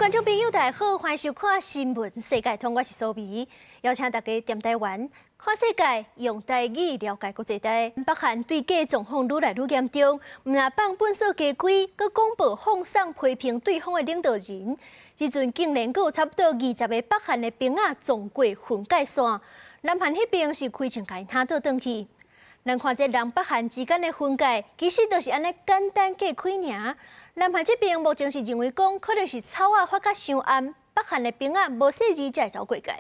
觀眾朋友大家好，歡迎收看新聞世界通，我是蘇眉，邀請大家踮台灣看世界，用台語了解國際大。北韓對家狀況愈來愈嚴重，毋但放糞埽家龜，閣廣播放送批評對方的領導人。這陣竟然閣有差不多20個北韓的兵仔撞過分界線，南韓彼邊是開槍共𪜶嚇倒轉去。咱看這南北韓之間的分界，其實就是按呢簡單隔開爾。南韓這邊目前是認為講，可能是草仔發甲傷暗，北韓的兵仔無細膩才會走過界。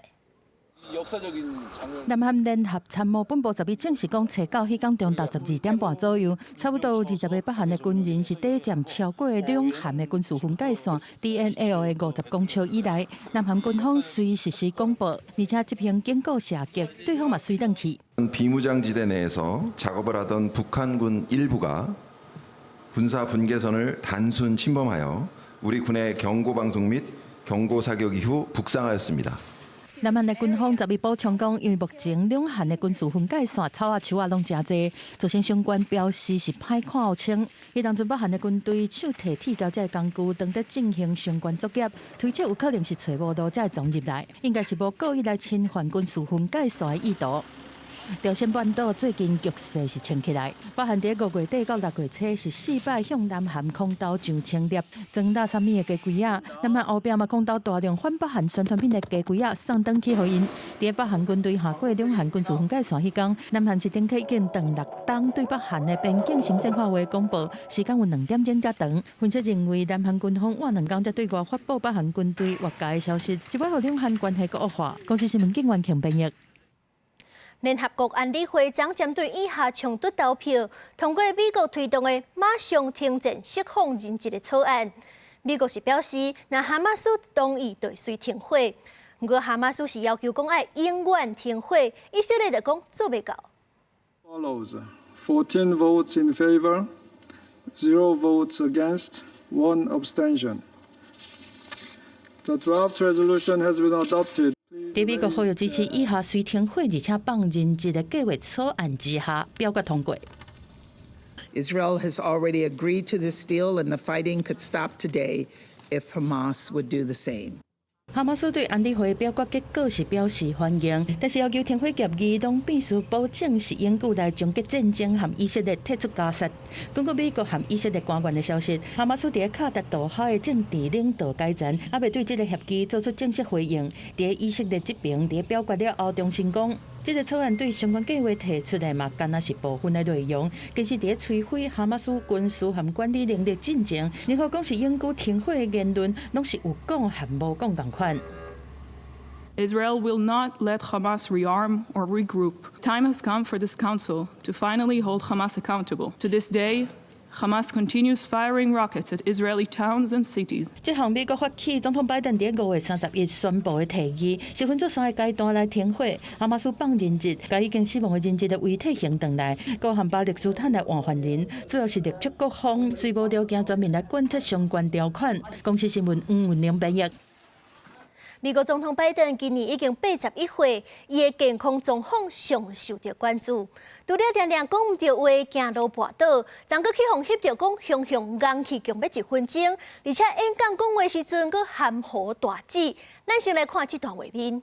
南韓聯合參謀本部11證實講，初九彼工中晝12點半左右，差不多有20個北韓的軍人是短暫超過兩韓的軍事分界線 DNL 的50公尺以內。南韓軍方隨實時廣報，而且執行警告射擊，對方嘛隨轉去。 비무장지대 내에서 작업을 하던 북한군 일부가 군사 분계선을 단순 침범하여 우리 군의 경고 방송 및 경고 사격 이후 북상하였습니다. 南韓的軍方11補充講，因為目前兩韓的軍事分界線草仔樹仔攏誠濟，造成相關標示是歹看予清。彼當陣北韓的軍隊手提鐵鉤這个工具，當佇進行相關作業，推測有可能是揣無路才會撞入來，應該是無故意來侵犯軍事分界線的意圖。朝鮮半島最近局勢是升起來，北韓佇5月底到6月初是四擺向南韓空投上千粒裝垃圾物的雞胿仔，南韓後壁嘛空投大量反北韓宣傳品的雞胿仔送轉去予𪜶。佇北韓軍隊橫過兩韓軍事分界線彼工，南韓是頂起已經斷6冬對北韓的邊境行政範圍廣播，時間有2點鐘遮長。分析認為，南韓軍方晚兩工才對外發布北韓軍隊越界的消息，是欲予兩韓關係閣惡化。公視新聞警員強編譯。聯合國安理會昨針對以哈衝突投票，通過美國推動的馬上停戰釋放人質的草案。美國是表示，若哈馬斯同意就隨停火，毋過哈馬斯是要求講愛永遠停火，以色列就講做袂到。 Follows 14 votes in favor, 0 votes against, 1 abstention. The draft resolution has been adopted. 佇美國呼籲支持以哈隨停火，而且放人質的計劃草案之下，表決通過。 Israel has already agreed to this deal, and the fighting could stop today if Hamas would do the same. 哈馬斯對安理會表決結果是表示歡迎，但是要求停火協議攏必須保證是永久來終結戰爭和以色列退出加薩。根據美國和以色列官員的消息，哈馬斯佇卡達多哈的政治領導階層猶未對這個協議做出正式回應。佇以色列這邊，佇表決了後，重申講，這個草案對相關計劃提出的嘛，敢若是部分的內容，其實佇摧毀哈馬斯軍事和管理能力進程，任何講是永久停火的言論，攏是有講和無講仝款。 Israel will not let Hamas rearm or regroup. Time has come for this council to finally hold Hamas accountable. To this day, Hamas continues firing rockets at Israeli towns and cities. 這項美國發起總統拜登佇5月31宣布的提議，是分做三个階段來停火。哈馬斯放人質，共已經死亡的人質的遺體還轉來，閣含巴勒斯坦來換犯人，主要是力促各方隨無條件全面來貫徹相關條款。公視新聞黃文玲編譯。美國總統拜登今年已經81歲，伊的健康狀況上受著關注。除了定定講毋著話、行路跋倒，昨閣去予翕著講雄雄戇去強欲一分鐘，而且演講講話時陣閣含糊大舌。咱先來看這段畫面。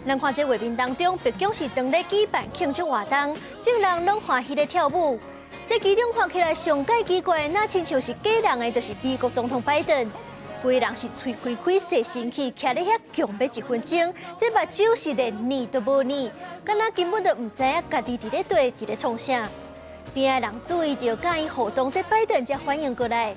咱看這畫面當中，白宮是當咧舉辦慶祝活動，眾人攏歡喜咧跳舞。這其中看起來上蓋奇怪，若親像是假人的，就是美國總統拜登。規人是喙開開、踅身去，徛咧遐強欲一分鐘，這目睭是連睨都無睨，敢若根本就毋知影家己佇咧佗，佇咧創啥。邊仔人注意著，佮伊互動，這拜登才反應過來。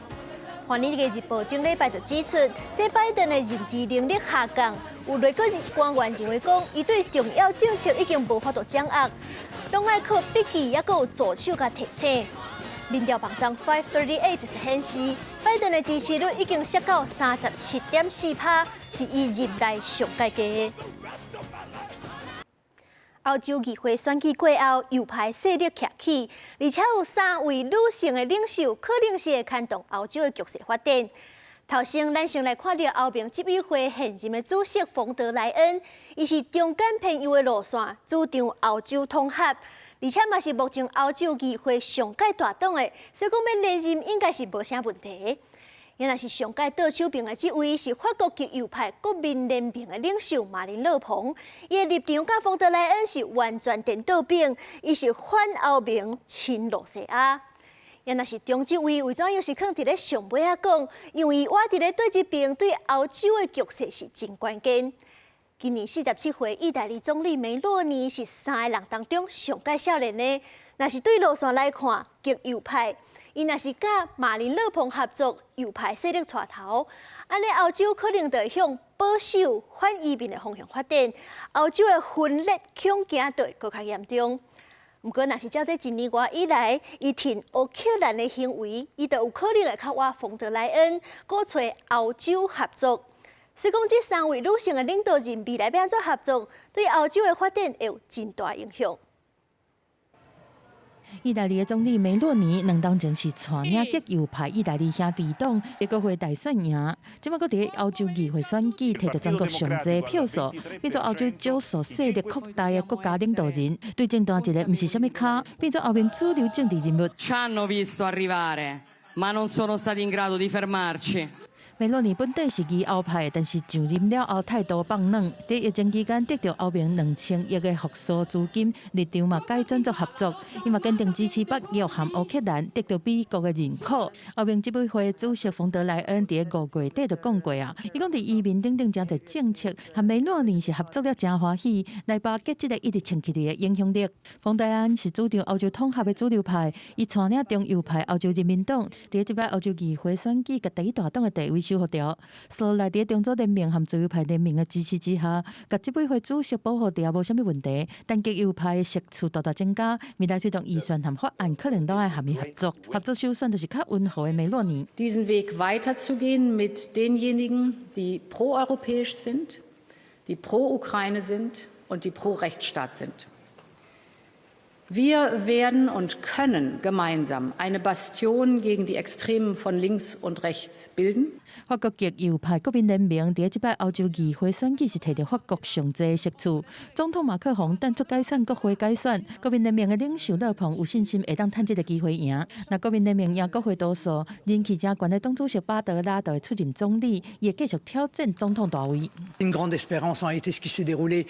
華爾街日報頂禮拜就指出，這拜登的認知能力下降，有內閣官員認為講，伊對重要政策已經無法度掌握，攏愛靠筆記，猶閣有助手共提醒。民調網站 538 顯示，拜登的支持率已經摔到37.4趴，是伊任內上蓋低。歐洲議會選舉過後，右派勢力徛起，而且有三位女性的領袖，可能是會牽動歐洲的局勢發展。頭先，咱先來看著歐盟執委會現任的主席馮德萊恩，伊是中間偏右的路線，主張歐洲統合，而且嘛是目前歐洲議會上蓋大黨的，所以講欲連任應該是無啥問題。也若是上蓋倒手邊的這位是法國極右派國民聯盟的領袖馬林勒龐，伊的立場佮馮德萊恩是完全顛倒反，伊是反歐盟、親露西亞。也若是中這位為怎樣是囥佇咧上尾仔講？因為倚佇咧對這邊對歐洲的局勢是真關鍵。今年47歲，意大利總理梅洛尼是三个人當中上蓋少年的。若是對路線來看，極右派，伊若是佮馬林勒龐合作，右派勢力帶頭，按呢歐洲可能就會向保守反移民的方向發展，歐洲的分裂恐驚就會閣較嚴重。毋過，若是照這一年外以來，伊挺烏克蘭的行為，伊就有可能會較倚馮德萊恩，閣揣歐洲合作。所以講，這三位女性的領導人未來欲按怎合作，對歐洲的發展會有真大影響。意大利的總理梅洛尼兩冬前是帶領極右派意大利兄弟黨佇國會大選贏，這擺閣佇歐洲議會選舉摕著全國上濟票數，變做歐洲少數勢力擴大的國家領導人，對政壇一个毋是啥物跤，變做歐盟主流政治人物。 Ci hanno visto arrivare, ma non sono stati in grado di fermarci. 梅洛尼本底是疑歐派，但是上任了後態度放軟。佇疫情期間得著歐盟2000億的復甦資金，立場嘛改轉做合作。伊嘛堅定支持北約和烏克蘭得著美國的認可。歐盟執委會主席馮德萊恩佇5月底就講過啊，伊講佇移民等等誠濟政策，和梅洛尼是合作了誠歡喜，來巴結這个一直撐起來的影響力。馮德萊恩是主張歐洲統合的主流派，伊帶領中右派歐洲人民黨，佇這擺歐洲議會選舉，共第一大黨的地位收復著，所以佇中左聯盟和自由派聯盟的支持之下，共執委會主席保護著無啥物問題。但極右派的席次大大增加，未來推動預算和法案可能攏愛和伊合作。合作首選就是較溫和的梅洛尼。 Diesen Weg weiterzugehen mit denjenigen, die proeuropäisch sind, die pro-Ukraine sind und die pro-Rechtsstaat sind. Wir werden und können gemeinsam eine Bastion gegen die Extremen von links und rechts bilden. 法國極右派國民聯盟佇這擺歐洲議會選舉是摕著法國上濟席次，總統馬克宏等出改選國會改選，國民聯盟的領袖勒龐有信心會當趁這个機會贏。若國民聯盟贏國會多數，人氣誠懸的黨主席巴德拉就會出任總理，伊會繼續挑戰總統大位。 Une grande espérance en réalité ce qui s'est déroulé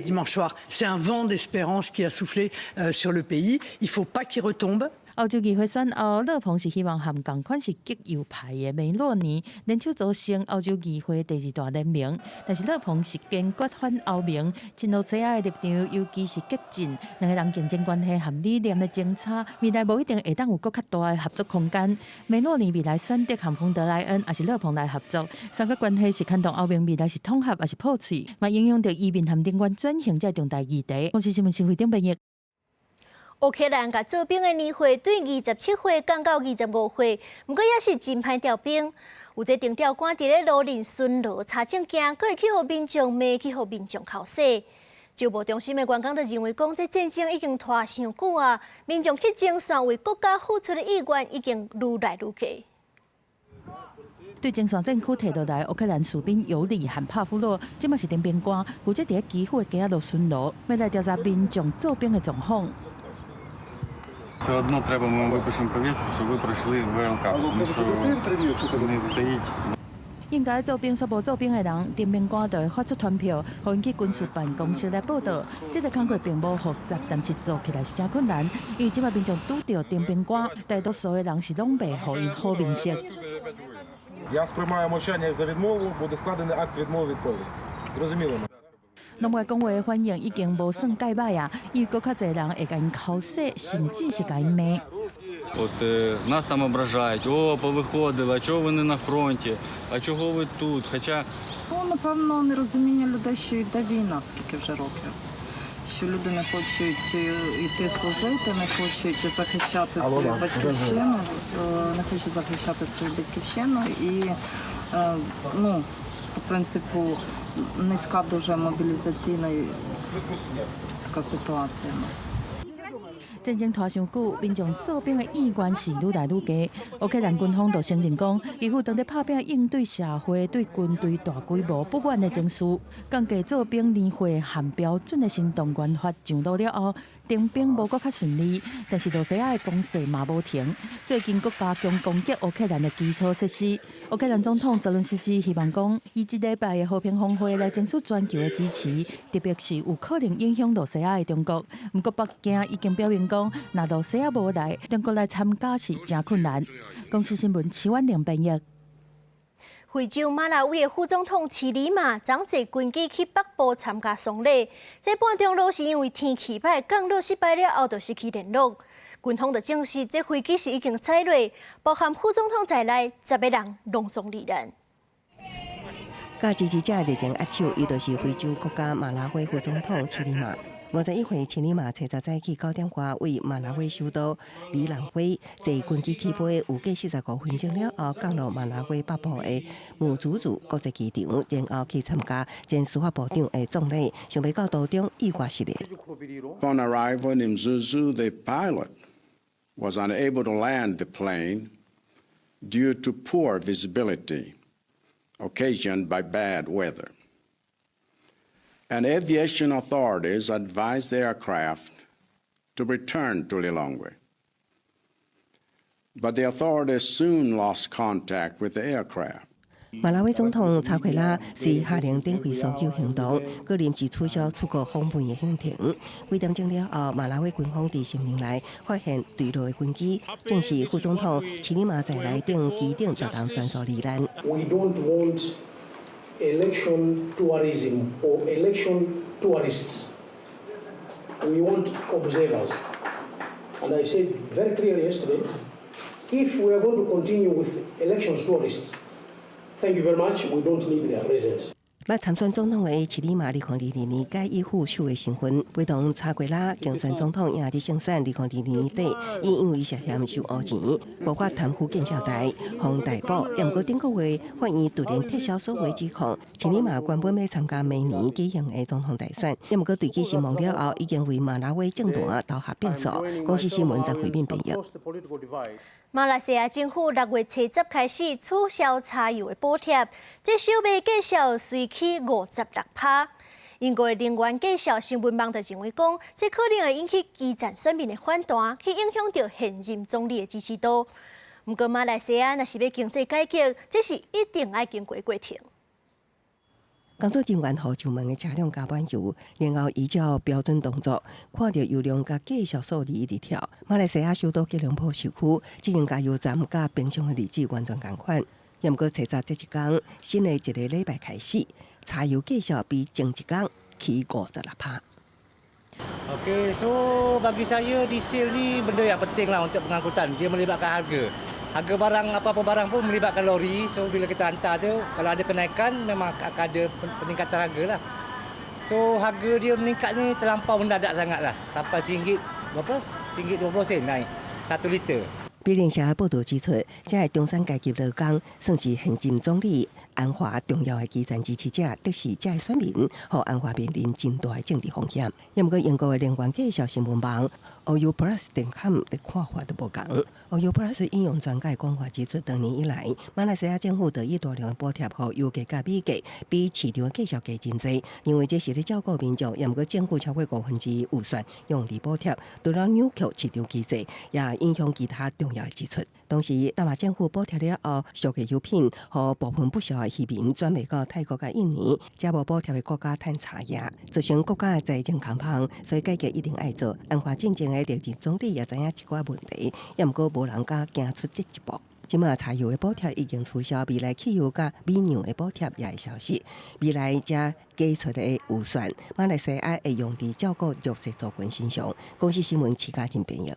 dimanche soir, c'est un vent d'espérance qui a soufflé sur le pays. Il faut pas qu'il retombe. 歐洲議會選後，勒龐是希望和仝款是極右派的梅洛尼聯手組成歐洲議會第二大聯盟，但是勒龐是堅決反歐盟，親露西亞的立場，尤其是激進，兩个人競爭關係和理念的爭差，未來無一定會當有閣較大的合作空間。梅洛尼未來選擇和馮德萊恩，抑是勒龐來合作，三角關係是牽動歐盟未來是統合抑是破碎，嘛影響著移民和能源轉型這重大議題。公視新聞新會頂編譯。烏克蘭共做兵的年歲對27歲降到25歲，毋過也是真歹調兵。有這定調官佇咧路面巡邏查證件，閣會去予民眾罵，去予民眾口舌。情報中心的員工就認為講，這戰爭已經拖傷久啊，民眾去前線為國家付出的意願已經愈來愈低。對前線戰區退落來，烏克蘭士兵尤里和帕夫洛，這擺是徵兵官，負責佇咧基輔的街仔路巡邏，欲來調查民眾做兵的狀況。 Все одно треба, ми вам випишемо повістку, щоб ви пройшли ВЛК, тому що не стоїть. 應該做兵煞無做兵的人，徵兵官就會發出傳票，予𪜶去軍事辦公室來報到。這个工作並無複雜，但是做起來是誠困難，因為這擺民眾拄著徵兵官，大多數的人是攏袂予𪜶好面色。 Я сприймаю мовчання як за відмову, буде складений акт відмови від повістки. Зрозуміло? 攏無愛講話的反應已經無算蓋歹啊，因為閣較濟人會共𪜶口舌，甚至是共𪜶罵。 От нас там ображають, о, повиходили, а чого ви не на фронті, а чого ви тут? Хоча Ну, напевно, нерозуміння людей, що йде війна, скільки вже років. Що люди не хочуть йти служити, не хочуть захищати Алло, свою да. Батьківщину, не хочуть захищати свою батьківщину і ну, по принципу, низька дуже мобілізаційна така ситуація у нас. 戰爭拖傷久，民眾做兵的意願是愈來愈低。烏克蘭軍方就承認講，基輔當咧拍拚應對社會對軍隊大規模不滿的情緒，降低做兵年歲和標準的新動員法上路了後，徵兵無閣較順利，但是露西亞的攻勢嘛無停。最近閣加強攻擊烏克蘭的基礎設施。烏克蘭總統澤倫斯基希望講，以這禮拜的和平峰會來爭取全球的支持，特別是有可能影響羅西亞的中國。毋過北京已經表明講，若羅西亞無來，中國來參加是誠困難。公視新聞徐婉玲編譯。非洲馬拉維的副總統齊里馬昨坐軍機去北部參加喪禮，這半中路是因為天氣歹降落失敗了後，就失去聯絡。軍方就證實，這飛機是已經載落，包含副總統在內，10個人攏總罹難。佮支持者熱情握手，伊就是非洲國家馬拉維副總統齊里馬。51歲齊里馬初十早起9點外為馬拉維首都里朗威坐軍機起飛，有過45分鐘了後，降落馬拉維北部的姆祖祖國際機場，然後去參加前司法部長的葬禮，想欲到途中意外失聯。 Upon arrival in Mzuzu, the pilot was unable to land the plane due to poor visibility occasioned by bad weather. And aviation authorities advised the aircraft to return to Lilongwe. But the authorities soon lost contact with the aircraft. 馬拉維總統查奎拉隨下令展開搜救行動，閣臨時取消出國訪問的行程。幾點鐘了後，馬拉維軍方佇森林內發現墜落的軍機，證實副總統齊里馬在內頂機頂10人全數罹難。 We don't want election tourism or election tourists. We want observers. And I said very clearly yesterday, if we are going to continue with elections tourists, thank you very much, we don't need their presence. 捌參選總統的齊里馬，2022年改以副手的身份陪同查奎拉競選總統贏佇勝選。2022年底，伊因為涉嫌收烏錢、無法貪腐見招代，予逮捕。毋過頂個月法院突然撤銷所有指控，齊里馬原本欲參加明年舉行的總統大選，毋過墜機身亡了後，已經為馬拉維政壇投下變數。公視新聞曾慧敏編譯。馬來西亞政府6月初十開始取消柴油的補貼，這首尾價數隨起56%。英國的能源價數新聞網就認為講，這可能會引起基層選民的反彈，去影響著現任總理的支持度。毋過馬來西亞若是欲經濟改革，這是一定愛經過過程。工作人員予上門的車輛加滿油，然後依照標準動作，看著油量佮計數數字一直跳。馬來西亞首都吉隆坡市區，這間加油站佮平常的日子完全仝款。毋過，初十這一工，新的一个禮拜開始，柴油價數比前一工起56%。 Okey, so bagi saya diesel ni benda yang penting lah untuk pengangkutan. Dia melibatkan harga. Harga barang, apa-apa barang pun melibatkan lori. So bila kita hantar tu, kalau ada kenaikan memang akan ada peningkatan harga lah. So harga dia meningkat ni terlampau mendadak sangat lah. Sampai RM1 berapa? RM1.20 naik 1 liter. 美聯社報導指出，這个中產階級勞工算是現任總理安華重要的基層支持者，得是這个選民，予安華面臨真大的政治風險。毋過英國的能源價數新聞網 OU Plus 點 com 的看法都無仝。OU Plus 引用專家的講法指出，長年以來，馬來西亞政府就以大量的補貼予油價佮米價比市場的價數低真濟，認為這是咧照顧民眾。毋過政府超過1/5預算用佇補貼，除了扭曲市場機制，也影響其他重要的支出。同時，大馬政府補貼了後，俗價油品予部分不肖的漁民轉賣到泰國佮印尼，遮無補貼的國家趁差價，造成國家的財政空縫，所以改革一定愛做。安華進前的歷任總理也知影這寡問題，也毋過無人敢行出這一步。這馬柴油的補貼已經取消，未來汽油佮米糧的補貼也會消失。未來遮加出的預算，馬來西亞會用佇照顧弱勢族群身上。公視新聞徐嘉玲編譯。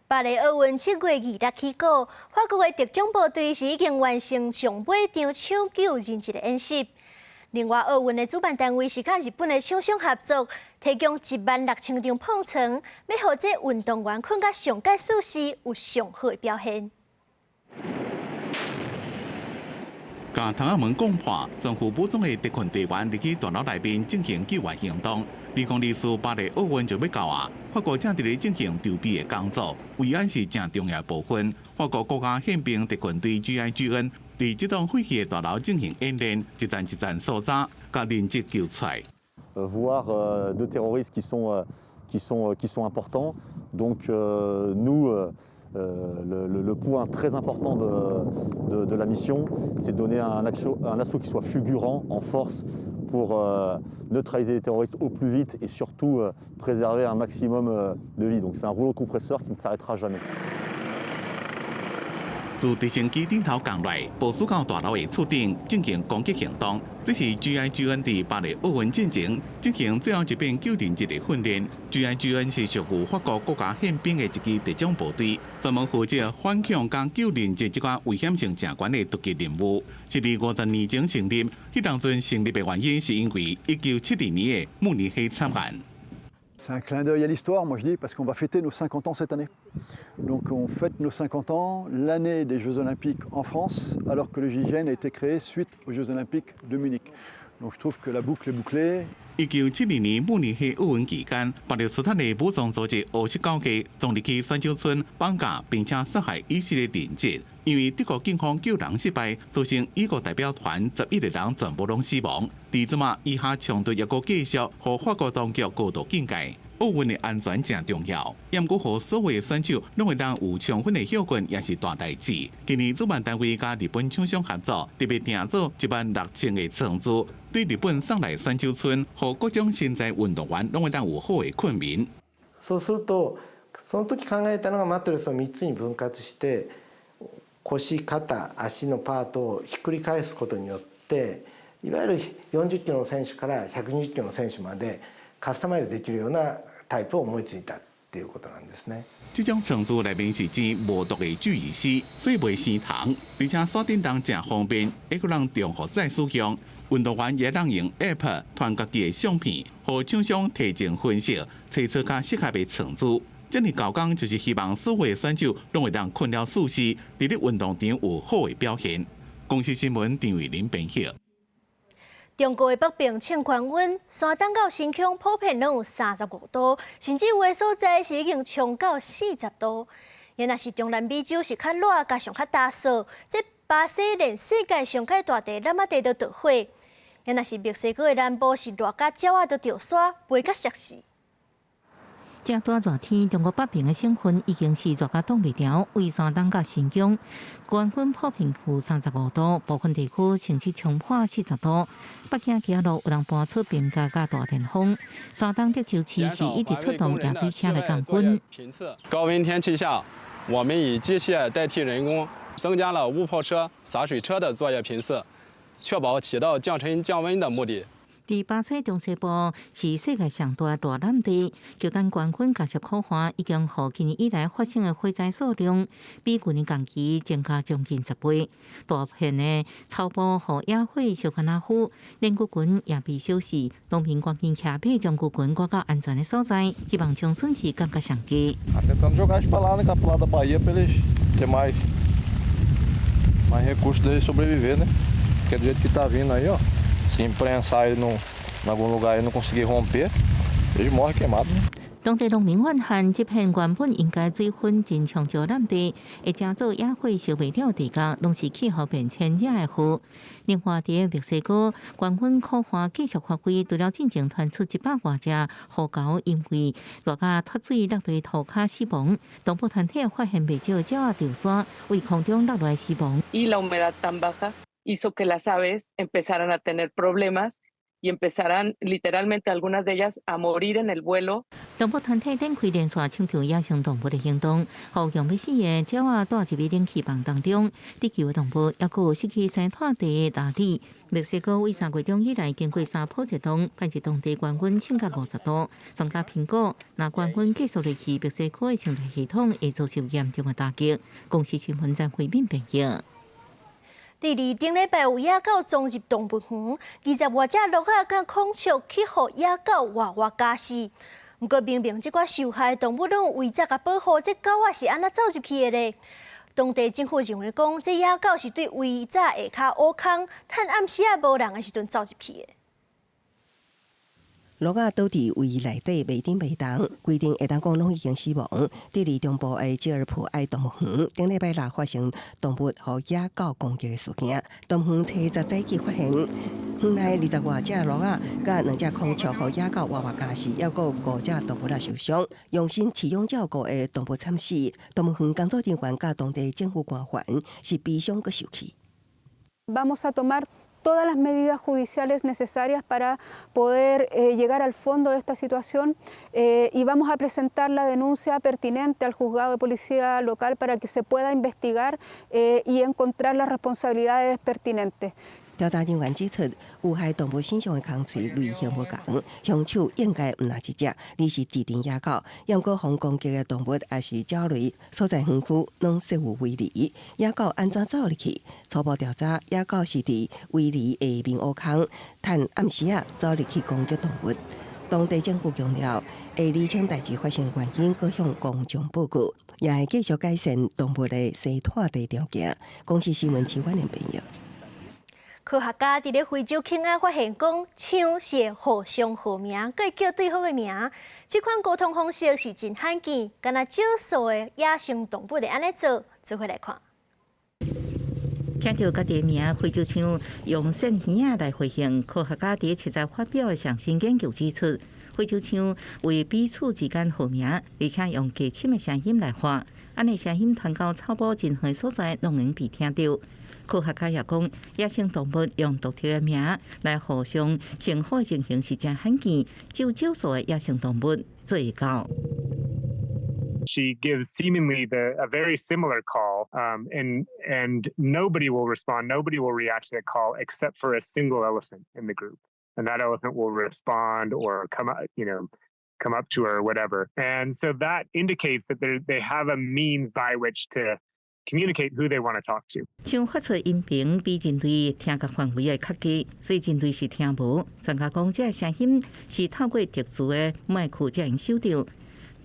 巴黎奧運7月26起鼓，法國的特種部隊是已經完成上尾場搶救人質的演習。另外，奧運的主辦單位是佮日本的廠商合作，提供1萬6千張膨床，欲予這運動員睏甲上蓋舒適，有上好的表現。共窗仔門講破，全副武裝的特訓隊員入去大樓內面進行救援行動。2024巴黎奧運就欲到啊，法國正佇咧進行籌備的工作，維安是誠重要部分。法國國家憲兵特訓隊 GIGN 佇這棟廢棄的大樓進行演練，一層一層搜查，共人質救出來。 Voire de terroristes qui sont importants. Donc nous, Le point très important de la mission, c'est de donner un assaut qui soit fulgurant, en force, pour neutraliser les terroristes au plus vite et surtout préserver un maximum de vies. Donc c'est un rouleau compresseur qui ne s'arrêtera jamais. 自直升機頂頭降來，部署到大樓的厝頂進行攻擊行動。這是 GIGN 佇巴黎奧運進前進行最後一遍救人質的訓練。GIGN 是屬於法國國家憲兵的一支特種部隊，專門負責反恐佮救人質這款危險性誠懸的突擊任務。是佇50年前成立，彼當陣成立的原因是因為1972年的慕尼黑慘案。 C'est un clin d'œil à l'histoire, moi je dis, parce qu'on va fêter nos 50 ans cette année. Donc on fête nos 50 ans, l'année des Jeux Olympiques en France, alors que le GIGN a été créé suite aux Jeux Olympiques de Munich. Donc je trouve que la boucle est bouclée. 1972年慕尼黑奧運期間，巴勒斯坦的武裝組織烏色狗家衝入去選手村綁架並且殺害以色列人質。因為德國警方救人失敗，造成以國代表團11個人全部攏死亡。佇這馬以哈衝突抑閣繼續，予法國當局高度警戒。奧運的安全誠重要，毋過予所有的選手攏會當有充分的歇睏，也是大代誌。今年主辦單位佮日本廠商合作，特別訂做16,000個床褥，對日本送來選手村，予各種身材運動員攏會當有好的睏眠。そうすると、その時考えたのがマットレスを3つに分割して、腰、肩、足のパートをひっくり返すことによって、いわゆる40キロの選手から120キロの選手までカスタマイズできるようなタイプを思いついたっていうことなんですね。這種床褥內面是煎無毒的聚乙烯，所以袂生蟲，而且徙振動誠方便，會閣通重複再使用。運動員也當用 App 傳家己的相片，予廠商提前分析，揣出較適合的床褥。這爾厚工就是希望所有的選手攏會當睏了舒適，佇咧運動場有好的表現。公視新聞陳慧琳編譯。中國的北邊衝高溫，山東到新疆普遍攏有35度，甚至有的所在是已經衝到40度。若是中南美洲是較熱，加上較乾燥，這巴西連世界上蓋大地那麼地都著火。若是墨西哥的南部是熱甲鳥仔都著沙，飛甲熟死。這大熱天，中國北邊的省份已經是熱甲擋袂牢，為山東佮新疆，高溫普遍有35度，部分地區甚至衝破40度。北京街路有人搬出冰架佮大電風。山東德州市是一直出動揚水車來降溫。高溫天氣下，我們以機械代替人工，增加了霧炮車、灑水車的作業頻次，確保起到降塵降溫的目的。佇巴西中西部是世界上大熱浪地，極端高溫加上苦旱，已經予今年以來發生的火災數量比舊年同期增加將近10倍。大片的草埔予野火燒甲若焦，連牛群也被燒死。農民趕緊騎馬將牛群趕到安全的所在，希望將損失降到上低。 Tentando jogar eles para lá, né, para lado da Bahia, para eles ter mais recursos deles sobreviver, né? Porque do jeito que tá vindo aí, ó, se imprensar ele em algum lugar e não conseguir romper, eles morrem queimados, né? 當地農民怨恨，這片原本應該水分真充足的地，會成做野火燒袂了地角，攏是氣候變遷惹的禍。另外，佇墨西哥，高溫苦旱繼續發揮，除了進前傳出100外隻河猴因為熱甲脫水落佇塗跤死亡，動物團體發現袂少鳥仔著沙，對空中落來死亡。 Y la humedad tan baja hizo que las aves empezaran a tener problemas y empezaran literalmente algunas de ellas a morir en el vuelo。動物團體展開連續搶救野生動物的行動，予強欲死的鳥仔蹛入去冷氣房當中，得救的動物猶閣有失去生湠地的鯪鯉。墨西哥為3月中以來，經過三波熱浪，反正當地高溫衝到50度。專家評估，若高溫繼續落去，墨西哥的生態系統會遭受嚴重的打擊。公視新聞張惠敏編譯。佇頂禮拜有野狗衝入動物園，20外隻駱仔佮孔雀去予野狗活活咬死。毋過明明這寡受害動物攏有圍柵共保護，這狗仔是按怎走入去的咧？當地政府認為講，這野狗是對圍柵下跤挖空，趁暗時仔無人的時陣走入去的。駱仔倒佇圍內底袂振袂動，規定會當講攏已經死亡。佇咧中部的吉爾普愛動物園，頂禮拜六發生動物予野狗攻擊的事件。動物園初十早起發現。園內20外隻鷺仔，佮兩隻孔雀予野狗活活咬死，猶閣有五隻動物仔受傷。用心飼養照顧的動物慘死，動物園工作人員佮當地政府官員是悲傷閣受氣。 Vamos a tomar todas las medidas judiciales necesarias para poder llegar al fondo de esta situación y vamos a presentar la denuncia pertinente al juzgado de policía local para que se pueda investigar y encontrar las responsabilidades pertinentes. 調查人員指出，有害動物身上的空喙類型無仝，兇手應該毋但一隻，而是一群野狗。毋過予攻擊的動物抑是鳥類，所在園區攏設有圍籬。野狗按怎走入去？初步調查，野狗是佇圍籬下面挖空，趁暗時仔走入去攻擊動物。當地政府強調，會釐清代誌發生原因，閣向公眾報告，也會繼續改善動物的生態地條件。公視新聞徐婉玲編譯。科學家佇咧非洲肯亞發現，講象是會互相號名，閣會叫對方的名。這款溝通方式是真罕見，敢若少數的野生動物會按呢做。做伙來看。聽著家己的名，非洲象用扇耳仔來回應。科學家佇7日發表的上新研究指出，非洲象為彼此之間號名，而且用低沉的聲音來喊，按呢聲音傳到草埔真遠所在，攏會被聽著。科學家也講，野生動物用獨特的名來互相稱呼的情形是誠罕見，只有少數的野生動物做會到。 She gives seemingly a very similar call, and nobody will respond, nobody will react to that call except for a single elephant in the group, and that elephant will respond or come up to her or whatever. And so that indicates that they have a means by which to communicate who they want to talk to. 象發出音頻比人類聽覺範圍會較低，所以人類是聽無。專家講，這个聲音是透過特殊的麥克才會收著。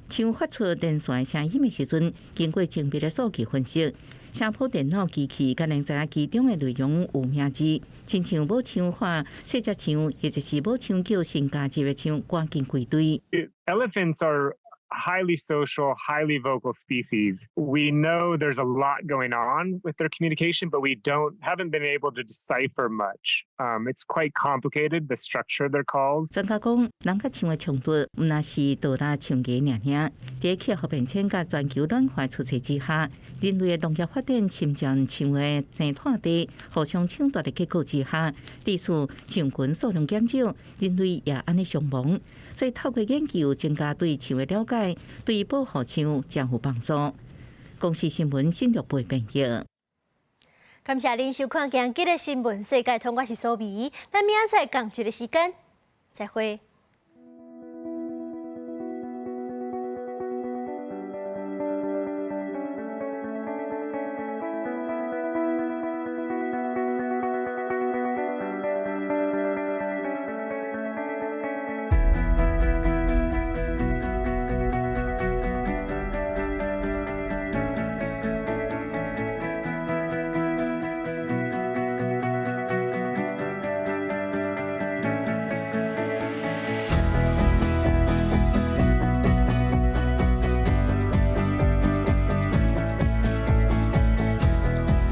象發出連線的聲音的時陣，經過精密的數據分析，聲波電腦機器敢會知影其中的內容有名字，親像母象喊細隻象，或者是母象叫新加入的象趕緊歸隊。 Elephants are highly social, highly vocal species. We know there's a lot going on with their communication, but we don't haven't been able to decipher much. It's quite complicated, the structure of their calls. 專家講，人佮象的衝突，毋但是倒拉象牙爾爾。佇氣候變遷佮全球暖化趨勢之下，人類的農業發展侵佔象的生態地，互相搶奪的結果之下，致使象群數量減少，人類也按呢傷亡。所以透過研究增加對象的了解，對保護象誠有幫助。公視新聞新竹部編譯。感謝您收看今日的新聞世界通，我是蘇美，咱明仔載仝一个時間，再會。